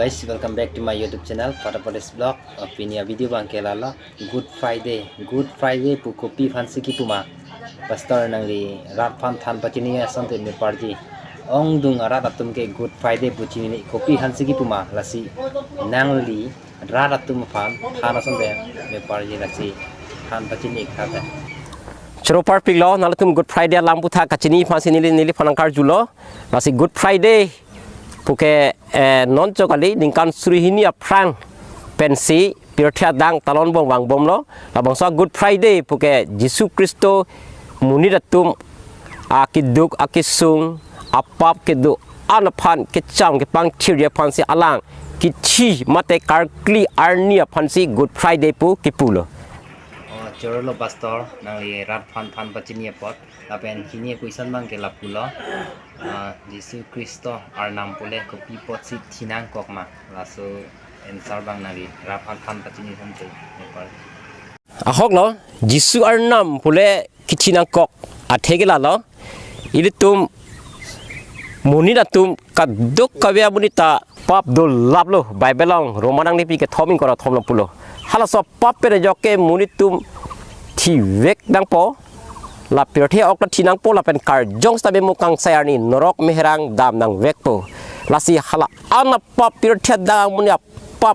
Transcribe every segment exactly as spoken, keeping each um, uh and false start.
Guys, welcome back to my YouTube channel, Pata Patis Vlog. Uh, pini a-video abang ke lalo, Good Friday. Good Friday pu kopi aphansi kipu ma? Pastor, nangli rat aphan than pachini asonte me parji. Ongdung arat atum ke Good Friday pu chinine kopi aphansi kipu ma? Lasi nangli rat atum aphan than asonte me parji, lasi than pachini ik tha te. Choro parpiklo, nanglitum Good Friday alam aphuthak kachini aphansi neli, neliphan nangkarjulo. Lasi Good Friday puke, eh, non chok kali, ningkan suri hini aphrang pensi pirthe adang talon bom vangbomlo. Labangso Good Friday puke Jisu Khristo monit atum akeduk akesung apap kedo-an aphan kecham kepangthirji aphansi alang kithi mate karkli arni aphansi Good Friday pu kipulo. Oh, chorolo Pastor, nangli rat aphan than pachini apot. Lapen hini a-question abang ke lapulo. Ah, Jisu Khristo Arnam pule kopi apotsi thi nangkok ma? Laso answer abang nangli rat aphan than pachini asonte me par. Ahoklo, Jisu Arnam pule kithi nangkok athe ke lalo, ilitum monit atum kadokave amonit ta pap dolaplo. Bible along Roma nanglipi kethom ingkoi ra thom along pulo. Halaso pap pen ajok ke monit atum thivek nangpo. La pirthe ok ta thi nangpo, lapen karjong seta bemu kangsai arni norok meherang dam nangvekpo. Lasi hala-an apap pirthe adang amonit apap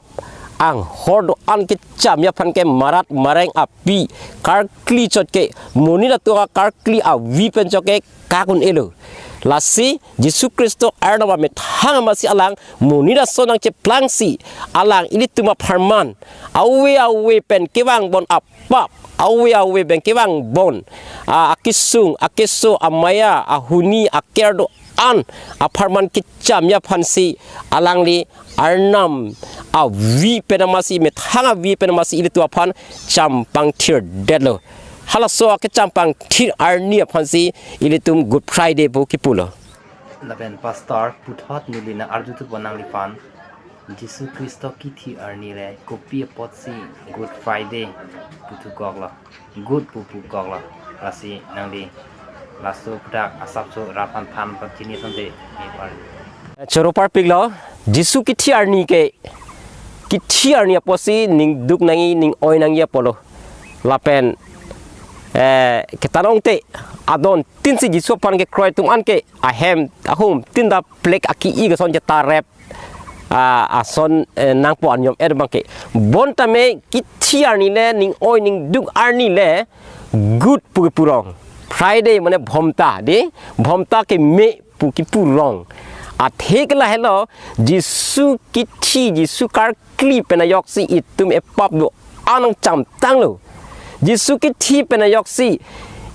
anghor do-an kechamji aphan ke marat mareng api karkli chot ke monit atum akarkli avi pen chot ke kak un-elo. Lasi Jisu Khristo Arnam amethang amatsi alang monit ason nangcheplangsi alang ilitum apharman ave ave pen kevangbom apap, ave ave pen kevangbom, ah, akesung akeso, amaya ahuni aker do-an apharman kechamji aphansi alangli Arnam avi pen amatsi, methang avi pen amatsi ilitum aphan cham pangthirdetlo. Halaso akecham pangthir arni aphansi ilitum Good Friday pu kipulo. Lapen Pastor, puthot neli nang-arjuthupo nangliphan, Jisu Khristo kithi arni le kopi apotsi Good Friday puthukoklo, good pu pukoklo? Lasi nangli laso aphuthak asapso rat aphan than pachini asonte me par. Choro parpiklo, Jisu kithi arni ke, kithi arni apotsi ning duk nangji, ning oi nangji apotlo. Lapen, eh, kethan ongte adon tinsi Jisu aphan kekroi atum an ke ahem ahum tinta plek aki-i ke ason chetarep, ah, ason, eh, nangpo, aniyom et abang ke. Bonta me kithi arni le, ning oi ning duk arni le good pu kipurong. Friday mane bhomta, de, bhomta keme pu kipurong. Athe ke lahelo, Jisu kithi, Jisu karkli pen ajoksi itum epap do-an nangchamtanglo. Jisu kithi pen ajoksi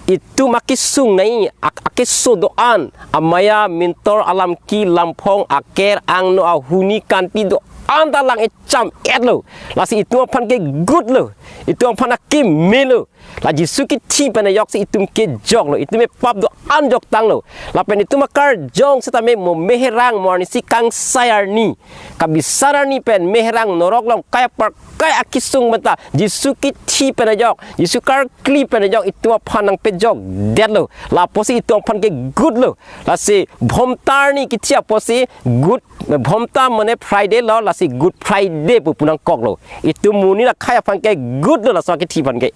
itum akesung nangji, ak-, akeso do-an, amaya, mintor, alamki, lamphong, aker, angno, ahuni, kanti do-an ta alang echam-etlo. Lasi itum aphan ke good lo, itum aphan akeme lo. La Jisu kithi pen ajoksi itum kejoklo, itum epap do-an joktanglo. Lapen itum akarjong seta me mo meherang mo arnisi kangsai arni, kabisar arni pen meherang norok along kai apar kai akesung menta Jisu kithi pen ajok, Jisu karkli pen ajok itum aphan nangpejokdetlo. La apotsi itum aphan ke good lo. Lasi bhomta arni kithi apotsi good, bhomta mane Friday lo, lasi Good Friday pu pu nangkoklo. Itum monit akhei aphan ke good lo laso kithi aphan ke.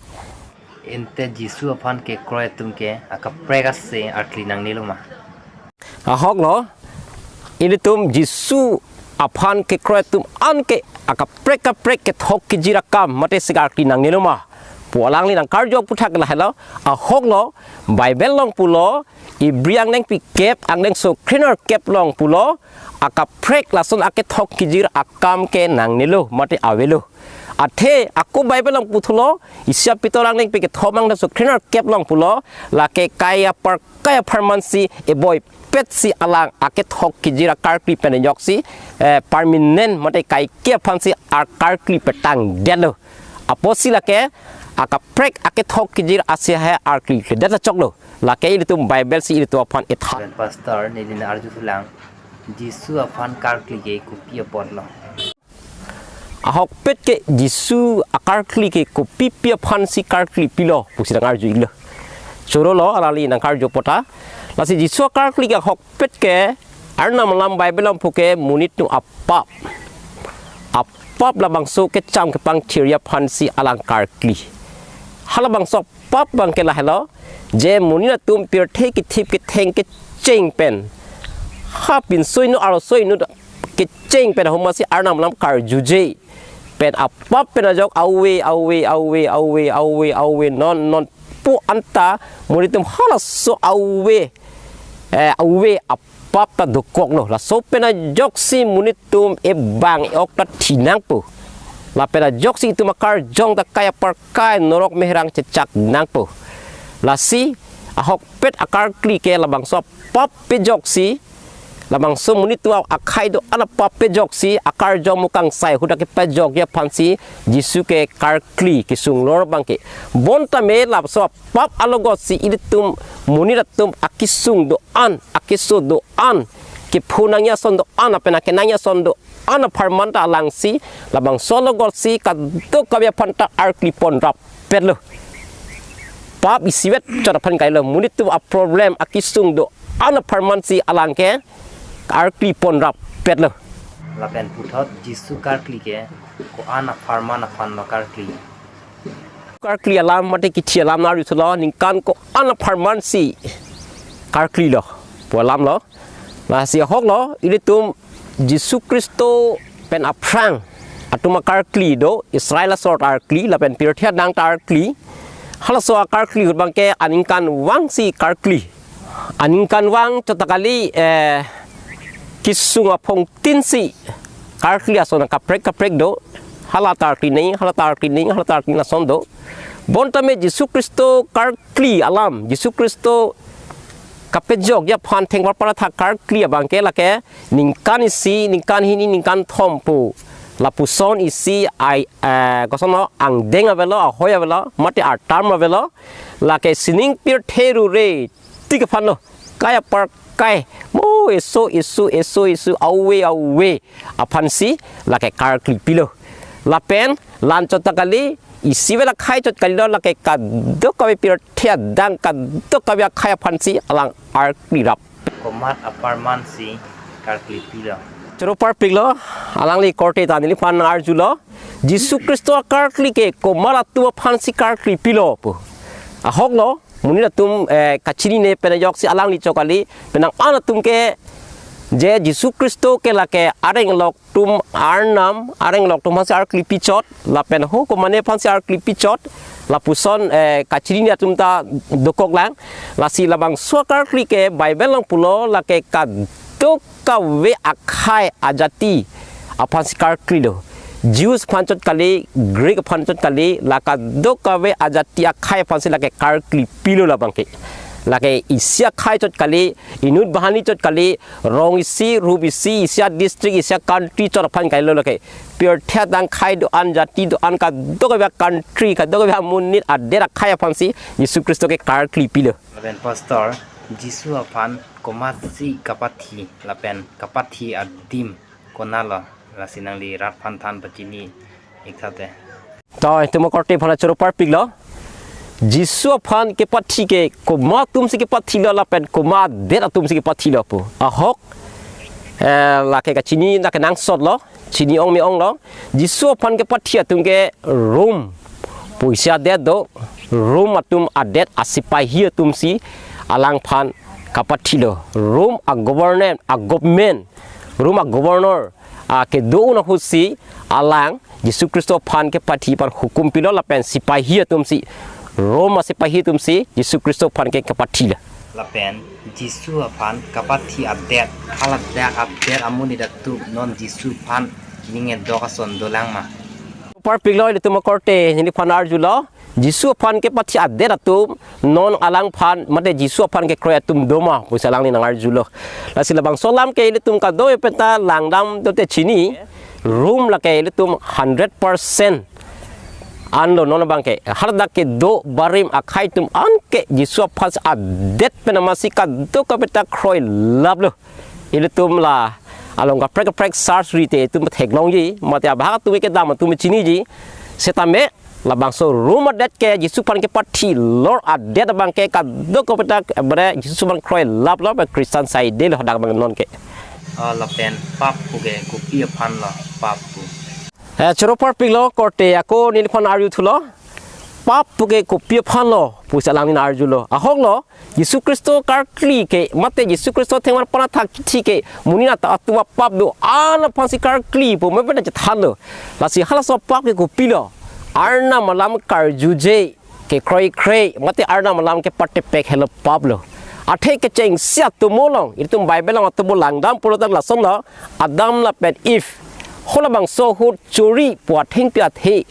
Ante Jisu aphan kekroi atum ke akaprek ase arkli nangnelo ma? Ahoklo, ilitum Jisu aphan kekroi atum an ke akaprek kaprek kethok kejir akam mate sik arkli nangnelo ma pu alangli nangkarju aphuthak lahelo. Ahoklo, Bible along pulo, Ibri angdengpi kep angdengso krenerkep along pulo, akaprek lason akethok kejir akam ke nangnelo mate avelo. Athe ako Bible along puthulo, Isaiah apitor angdengpi kethom angdengso krenerkep along pulo, lake kai apar kai apharmansi eboipetsi alang akethok kejir akarkli pen ajoksi, eh, permanent mate kaike aphansi akarkli petangdetlo. Apotsi lake akaprek akethok kejir ase hai arklikledet achoklo. Lake ilitum Bible si ilitum aphan ethan. Reverend Pastor, neli nang-arjuthulang, Jisu aphan karkli ke kopi apotlo? Ahokpet ke Jisu akarkli ke kopipi aphansi karkli pilo pusi nang-arju iklo. Chorolo, alangli nangkarju apot ta. Lasi Jisu akarkli ke ahokpet ke Arnam alam Bible along puke monit atum apap. apap labangso kecham kepangthir aphansi alang karkli. Halabangso apap abangke lahelo, je monit atum pirthe kethip ketheng kecheng pen, ha pinso inut arloso inut kecheng pen ahormu si Arnam alam karjuje pen apap pen ajok ave, ave, ave, ave, ave, ave, non, non pu anta monit atum halaso ave, eh, ave apap ta dokoklo. Laso pen ajoksi monit atum ebang e-ok ta thi nangpo. Lapen ajoksi itum akarjong ta kai apar kai norok mehrang chechak nangpo. Lasi ahokpet akarkli ke labangso apap pejoksi, labangso monit atum akhai do-an apap pejoksi, akarjong mu kangsai hadak kepajokji aphansi Jisu ke karkli kesung lor abangke. Bonta me laso apap alogotsi ilitum monit atum akesung do-an, akeso do-an, kepho nangji ason do-an, lapen akenangji ason do-an apharman ta alangsi labangso alogotsi kadokave aphan ta arkli pon rappetlo. Pap isivet chot aphan kalilo, monit atum aproblem akesung do-an apharmansi alangke arkli pon rappetlo. Lapen puthot Jisu karkli ke ko-an apharman aphanlo karkli? Karkli alam mate kithi alam nangri thulo, ningkan ko-an apharmansi karklilo pu alamlo. Lasi ahoklo, ilitum Jisu Khristo pen aphrang atum akarkli do, Israel asor ta arkli, lapen pirthe adang ta arkli. Halaso akarkli ahut abangke aningkanvangsi karkli. Aningkanvang chot ta kali, eh, kesung aphongtinsi karkli ason kaprek kaprek do. Hala ta arkli nangji, hala ta arkli nangji, hala ta arkli nangji ason do. Bonta me Jisu Khristo karkli alam, Jisu Khristo kapejokji aphan thengparpar athak karkli abangke lake ningkan isi, ningkan hini, ningkan thom pu lapuson isi ai, eh, kosonlo, angdeng avelo, ahoi avelo, mate atam avelo, lake sining pirthe rure tik aphanlo, kai apar kai mo eso eso eso eso ave ave aphansi lake karkli pilo. Lapen la-an chot ta kali, isivet akhai chot kalilo, lake kadokave pirthe adang kadokave akhai aphansi alang arkli rap. Komat apharmansi karkli pilo? Choro parpiklo, alangli korte ta neliphan arjulo, Jisu Khristo akarkli ke komat atum aphansi karkli pilo pu. Ahoklo, monit atum, eh, kachinine pen ajoksi alangli chot kali, penang an atum ke je Jisu Khristo ke lake areng alok atum Arnam, areng alok atum aphansi arkli pichot, lapen ho komane aphansi arkli pichot, lapuson, eh, kachinine atum ta dokoklang. Lasi labangso akarkli ke Bible along pulo lake kadokave akhai ajati aphansi karklilo. Jews aphan chot kali, Greek aphan chot kali, la kadokave ajati akhai aphansi lake karkli pilo labangke. Lake isi akhai chot kali, inut banghini chot kali, rong isi, rup isi, isi adistrict, isi acountry chot aphan kalilo lake. Pirthe adang akhai do-an, jati do-an, kadokave acountry, kadokave amonit adet akhai aphansi Jisu Khristo ke karkli pilo. Lapen Pastor, Jisu aphan komatsi kapathi, lapen kapathi adim konatlo, lasi nangli rat aphan than pachini ik tha te. To, itum akorte aphan choro parpiklo. Jisu aphan kepathi ke komat atumsi kepathilo lapen komat adet atumsi kepathilo pu. Ahok, eh, lake kachini, lake nangsotlo, chini ong me-onglo. Jisu aphan kepathi atum ke Rom pu isi adet do, Rom atum adet asepahi atumsi alangphan kapathilo. Rom a-government, a-government, Rom a-governor, a, kedo-un ahutsi alang Jisu Khristo aphan kepathi aphan hukum pilo lapen sepahi atumsi, Rom asepahi atumsi Jisu Khristo aphan ke kepathilo. Lapen Jisu aphan kapathi adet, haladak adet amonit atum non Jisu aphan ning edok ason dolang ma? Parpiklo, ilitum akorte neliphan arjulo. Jisu aphan kepathi adet atum non alangphan mate Jisu aphan kekroi atum doma pusi alangli nangarjulo. Lasi labangso alam ke ilitum kadokave pen ta langdam dote chini, Rom lake ilitum hundred percent anlo non abangke. Haladak kedo barim akhai atum anke Jisu aphan adet pen amatsi kadokave ta kroilaplo. Ilitum la along kaprek kaprek search rite itum theklongji, mate abahak atum kedam atum chiniji. Setame labangso Rom adet ke Jisu aphan kepathi lor adet abangke kadokave ta, eh, bere Jisu aphan kroilaplo, bere Christian saidelo hadak abang non ke. Ah, lapen pap pu ke kopi aphanlo pap pu? Eh, choro parpiklo korte ako neliphan arjuthulo. Pap puke kopi aphanlo pusi alangli nang arjulo. Ahoklo, Jisu Khristo karkli ke, mate Jisu Khristo thengvar panathak kithi ke, monit atum apap do-an aphansi karkli pu mepet chethanlo. Lasi halaso pap ke kopilo? Arnam alam karjuje, kekroikre, mate Arnam alam kepatepek helo paplo. Athe kechengsi atomo along, itum Bible along atomo langdam pulote lasonlo, Adam lapen Eve, halabangso ahut chori pu athengpi athe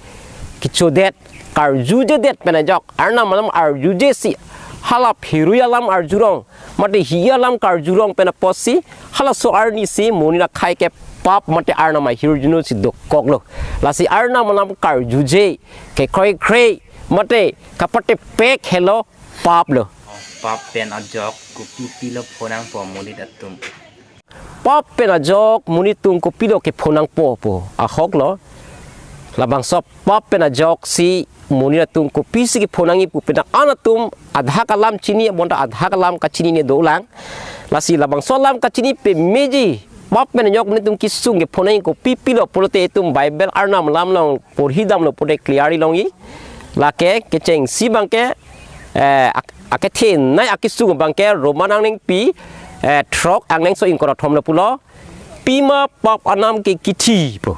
kechodet, karjujedet pen ajok, Arnam alam arjujesi, hala phirui alam arjurong, mate hi alam karjurong pen apotsi, halaso arnisi monit akhei ke pap mate Arnam ahirjuno si dokoklo. Lasi Arnam alam karjuje, kekroikre, mate kapatepek helo paplo. Pap pen ajok kopi pilo phonangpo monit atum? Pap pen ajok monit atum kopilo kephonangpo pu? Ahoklo, labangso pap pen ajoksi monit atum kopisi kephonangji pu pen an atum adhak alam chini, bonta adhak alam kachinine dolang. Lasi labangso alam kachini pemeji, pap pen ajok monit atum kesung kephonangji kopi pilo pulote itum Bible Arnam alam along porhidamlo pulote clearly longji. Lake kechengsi abangke, eh, ak-, akethenei akesung abangke Roman angnengpi, eh, throk, angdengso ingkoi ra thomlo pulo, pima pap anam ke kithi pu.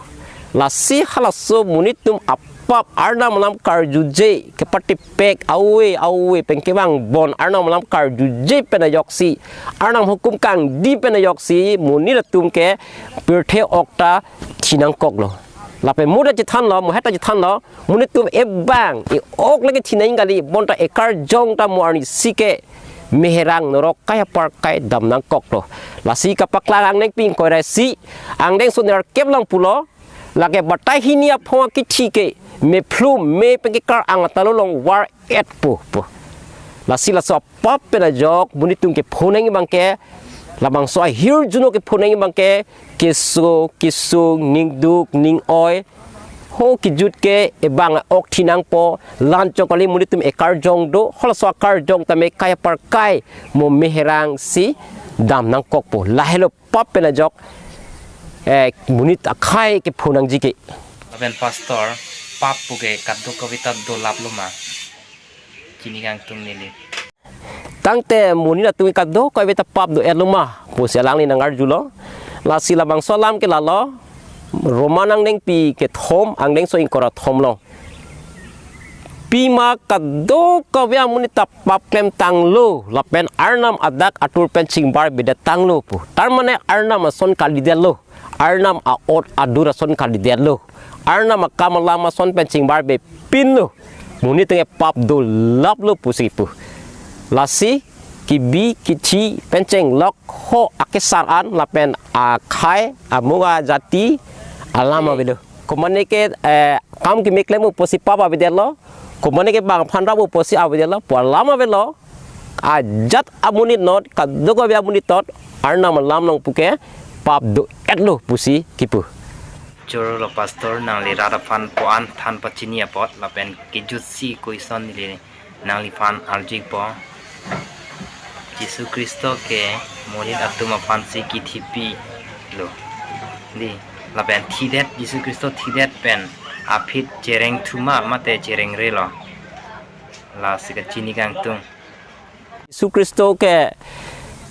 Lasi halaso monit atum apap Arnam alam karjuje, kepatepek ave ave pen kevangbom Arnam alam karjuje pen ajoksi, Arnam ahukum kangdi pen ajoksi monit atum ke pirthe ok ta thinangkoklo. Lapen mo ta chethanlo, mo heta chethanlo, monit atum ebang e-ok lake thinang kali, bonta ekarjong ta mo arnisi ke meherang norok kai aparkai damnangkoklo. Lasi kapaklang angnengpi ingkoi ra isi, angdengso nerkep along pulo, lake batai hini aphong akithi ke mephlu me pen kekar ang atalo along var-et pu pu. Lasi laso pap pen ajok monit atum kephonangji abangke, labangso ahirjuno kephonangji abangke, keso, kesung, ningduk, ning-oi, ho kejut ke ebang ok thinangpo, la-anchot kali monit atum ekarjong do, halaso akarjong tame kai aparkai mo meherangsi damnangkokpo. Lahelo pap pen ajok, eh, monit akhei kephonangji ke. Lapen pastor, pap puke kadokave ta dolaplo ma? Chini kangtung neli. Tangte monit atum kadokave ta pap do-etlo ma pusi alangli nang arjulo. Lasi labangso alam ke lalo, Roman angnengpi kethom, angdengso ingkoi ra thomlo, pima kadokave amonit ta pap klemtanglo, lapen Arnam adak atur pen chingbarbedettanglo pu. Tarmane Arnam ason kalidetlo, Arnam a-ot adur ason kalidetlo, Arnam akam alam ason pen chingbarbepinlo, monit atum ke pap dolaplo pusi pu. Lasi kebi kethi pen chenglok ho akesar an lapen akhei amung ajati alam avelo. Komane ke, eh, kam keme klem apotsi pap avedetlo, komane ke bang aphan rap apotsi avedetlo pu alam avelo. Ajat amonit not, kadokave amonit tot Arnam alam along puke pap do-etlo pusi kipu. Chorolo pastor, nangli rat aphan puan than pachini apot lapen kejutsi question neli nangliphan arjupo. Jisu Khristo ke monit atum aphansi kithipilo, dei. Lapen thidet, Jisu Khristo thidet pen aphi cherengthu ma mate cherengrelo? Lasi kachini kangtung. Jisu Khristo ke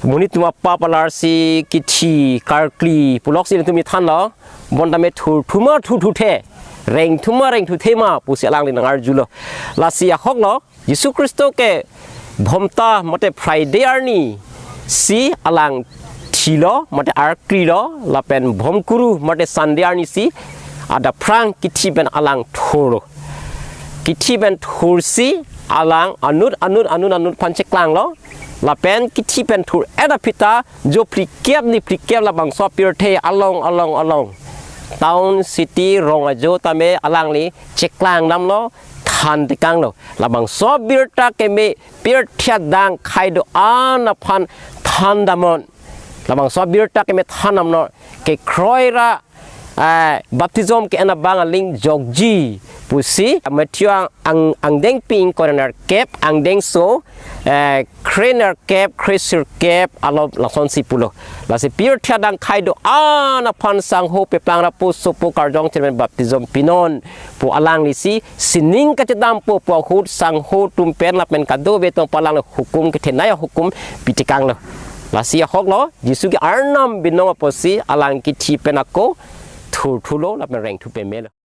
monit atum apap alarsi kithi karkli puloksi itum thanlo, bonta me thurthu ma thurthuthe, rengthu ma rengthuthe ma pusi alangli nang arjulo. Lasi ahoklo, Jisu Khristo ke Bhomta mate Friday arnisi alang thilo mate arklilo, lapen Bhomkuru mate Sunday arnisi adaphrang kithi pen alang thurlo. Kithi pen thursi alang anut anut anut anut aphan cheklanglo. Lapen kithi pen thur-et aphi ta jo phlikep ni phlikep labangso apirthe along along along, town, city, rong ajo tame alangli cheklangdamlo, thantekanglo. Labangso abirta keme pirthe adang khei do-an aphan thandamnon. Labangso abirta keme thandamnon. Kekroi ra, eh, baptism ke-en abang aling jokji, pusi Matthew ang, ang, angdengpi ingkoi ra nerkep, angdengso, eh, kre nerkep, kre sirkep along lasonsi pulo. Lasi pirthe adang khei do-an aphan sangho peplang ra pu sopo karjong chairman baptism pinon pu alanglisi sining kachedampo pu ahut sangho atum pen lapen kadokave atum aphan alang hukum kethenei ahukum pitekanglo. Lasi ahoklo, Jisu ke Arnam binong apotsi alang kithi pen ako thurthulo lapen rengthu pemelo.